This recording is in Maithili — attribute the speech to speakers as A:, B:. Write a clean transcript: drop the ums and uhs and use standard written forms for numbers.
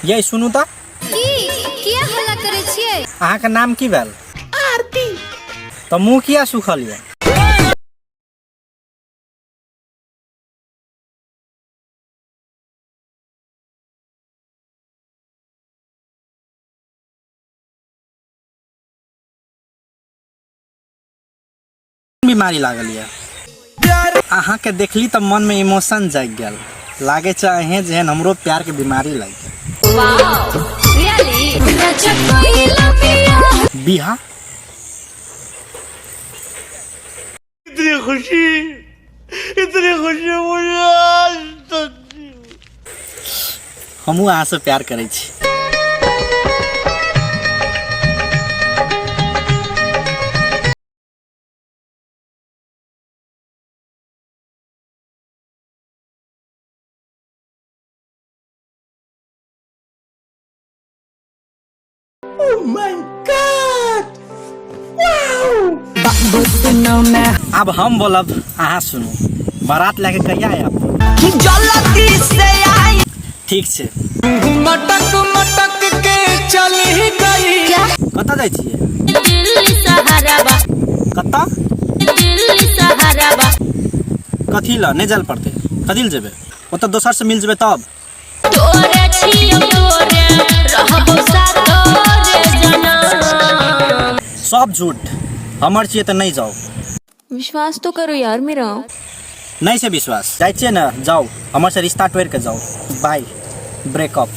A: ये सुनू तऽ।
B: की किया हल्ला करै छियै?
A: अहाँके नाम की भेल? आरती। तऽ मुँह किया सुखल यऽ? बीमारी लागल यऽ? अहाँके देखली तऽ मनमे इमोशन जागि गेल, लागै छै अहें जेहन हमरो प्यारके बीमारी लागि गेल। बिहा
C: इतनी खुशी, इतनी खुशी मुझे आज तक।
A: हमहूँ अहाँसँ प्यार करै छी। आब हम बोलब, अहाँ सुनू। बारात लए के कहिया आयब? ठीक छै।
D: मटक मटक के चली गई।
A: कतऽ जाइ छियै? कतऽ? कथी लए नहि जाय पड़तै? कथी लए जेबै ओतऽ? दोसर से मिल जेबै तब।
E: तोरे छियौ तोरे रहबौ सातोरे जनम।
A: सब झूठ। हमर छियै तऽ नहि जाउ।
F: विश्वास तो करो यार मेरा।
A: नहि छै विश्वास। जाइ छियै ने, जाउ, हमर से रिश्ता तोड़ि के जाउ। By, breakup.